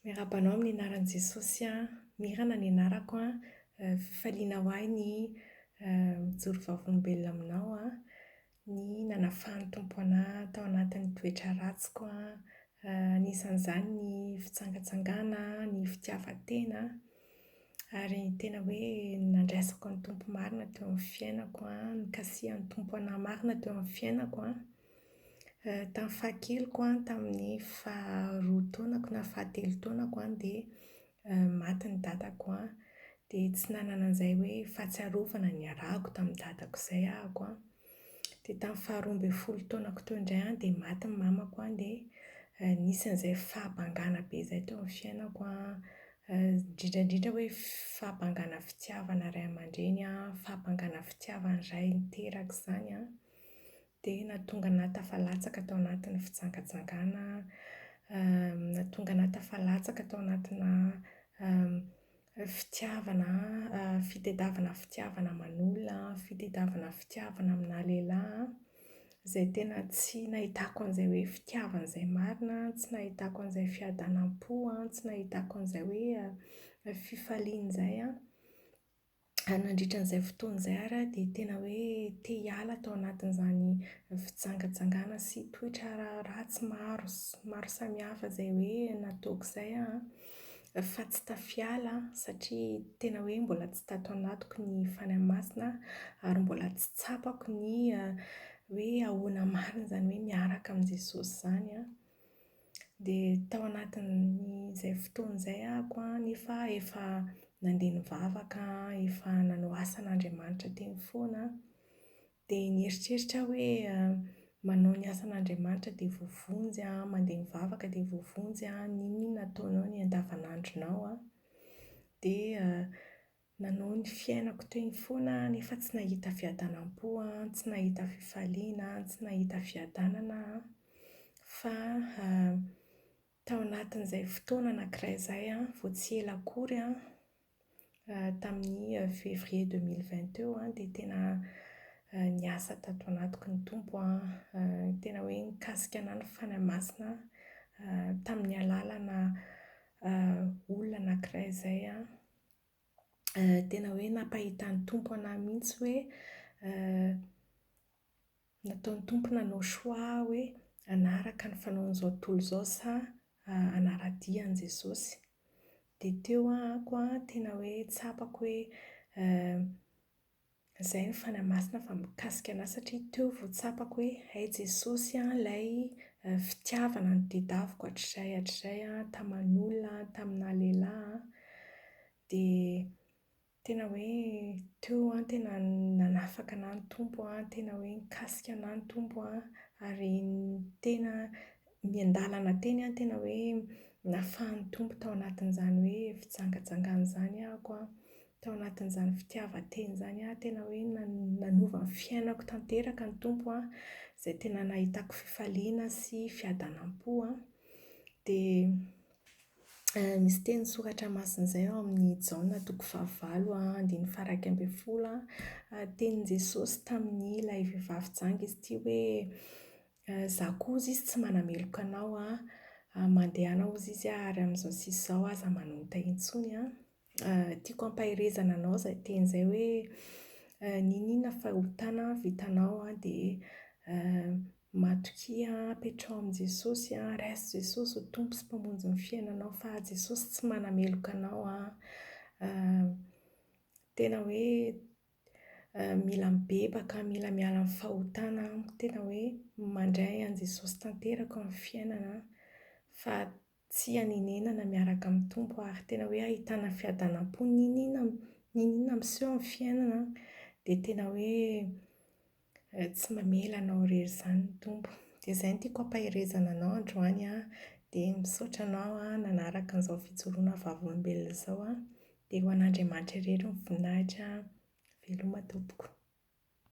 Miarahaba anao amin'ny anaran'i Jesosy an, Mirana ny anarako an, fifaliana ho ahy ny mijoro vavolombelona aminao an, ny nanafahan'ny Tompo anà tao anatin'ny toetra ratsiko an, anisan'izany ny fitsangatsangana, ny fitiavan-tena, ary tena hoe nandraisako ny Tompo marina teo amin'ny fiainako an, nikasihan'ny Tompo anà marina teo amin'ny fiainako an. Tamin'ny fahakeliko an, tamin'ny faharoa taonako na fahatelo taonako an, dia maty ny dadako an. Dia tsy nanana an'izay hoe fahatsiarovana niarahako tamin'ny dadako izay ahako an. Dia tamin'ny faharoa ambin'ny folo taonako teo indray an, dia maty ny mamako an, dia nisy an'izay fahabangana be izay teo amin'ny fiainako an. Indrindra indrindra hoe fahabangana fitiavana ray aman-dreny an, fahabangana fitiavan'ny ray niteraka izany an. Dia nahatonga anà tafalatsaka tao anatin'ny fijangajangana, nahatonga anà tafalatsaka tao anatina fitiavana, fitadiavana fitiavana aman'olona, fitadiavana fitiavana aminà lehilahy an, izay tena tsy nahitako an'izay hoe fitiavana izay marina, tsy nahitako an'izay fiadanam-po an, tsy nahitako an'izay hoe fifaliana izay an. Ary nandritra an'izay fotoana izay ary aho dia tena hoe te hiala tao anatin'izany fijangajangana sy toetra ratsy maro maro samihafa izay hoe nataoko izay aho an, fa tsy tafiala aho satria tena hoe mbola tsy tato anatiko ny Fanahy Masina ary mbola tsy tsapako ny hoe ahoana marina izany hoe miaraka amin'i Jesosy izany an. Dia tao anatin'izay fotoana izay ahako an, nefa efa nandeha nivavaka, efa nanao asan'Andriamanitra teny foana aho. Dia nieritreritra aho hoe manao ny asan'Andriamanitra dia voavonjy aho, mandeha mivavaka dia voavonjy aho, n'inon'inona ataonao ny andavanandronao an. Dia nanao ny fiainako teny foana aho nefa tsy nahita fiadanam-po aho, tsy nahita fifaliana, tsy nahita fiadanana aho. Fa tao anatin'izay fotoana anankiray izay an, vao tsy ela akory an, tamin'ny février deux mille vingt teo an, dia tena niasa tato anatiko ny Tompo an, tena hoe nikasika anà ny Fanahy Masina tamin'ny alalana olona anankiray izay an. Tena hoe nampahitan'ny Tompo anà mihitsy hoe nataon'ny Tompo nanao choix aho hoe hanaraka ny fanaon'izao tontolo izao sa hanara-dia an'i Jesosy. Dia teo ahako an, tena hoe tsapako hoe izay ny Fanahy Masina fa mikasika anà satria teo vao tsapako hoe hay Jesosy an ilay fitiavana notadiaviko hatrizay hatrizay an, taman'olona, taminà lehilahy an. Dia tena hoe teo an, tena nanafaka anà ny Tompo an, tena hoe nikasika anà ny Tompo an, ary tena miandalana teny aho, tena hoe nafahan'ny Tompo tao anatin'izany hoe fijangajangana izany ahako an, tao anatin'izany fitiavan-tena izany aho, tena hoe nanova ny fiainako tanteraka ny Tompo an, izay tena nahitako fifaliana sy fiadanam-po an. Dia Misy teny soratra masina izay ao amin'ny Jaona toko fahavalo andininy faha-iraika ambin'ny folo. Tenin'i Jesosy tamin'ilay vehivavy janga izy ity hoe, Izaho koa hozy izy tsy manameloka anao, mandehana hozy izy ary amin'izao sisa izao aza manota intsony. Tiako hampaherezana anao izay teny izay hoe n'inon'inona fahotana vitanao dia Matokia, apetraho amin'i Jesosy, raiso Jesosy ho Tompo sy Mpamonjy ny fiainanao fa Jesosy tsy manameloka anao an. Tena hoe mila mibebaka, mila miala amin'ny fahotana, tena hoe mandray an'i Jesosy tanteraka ao amin'ny fiainana fa tsy hanenenana miaraka amin'ny Tompo ary tena hoe ahitana fiadanam-po n'inon'inona n'inon'inona miseho amin'ny fiainana dia tena hoe tsy mamela anao irery izany ny Tompo. Dia izay no tiako hampaherezana anao androany an, dia misaotra anao an nanaraka an'izao fijoroana vavolombelona izao an, dia ho an'Andriamanitra irery ny voninahitra. Veloma tompoko.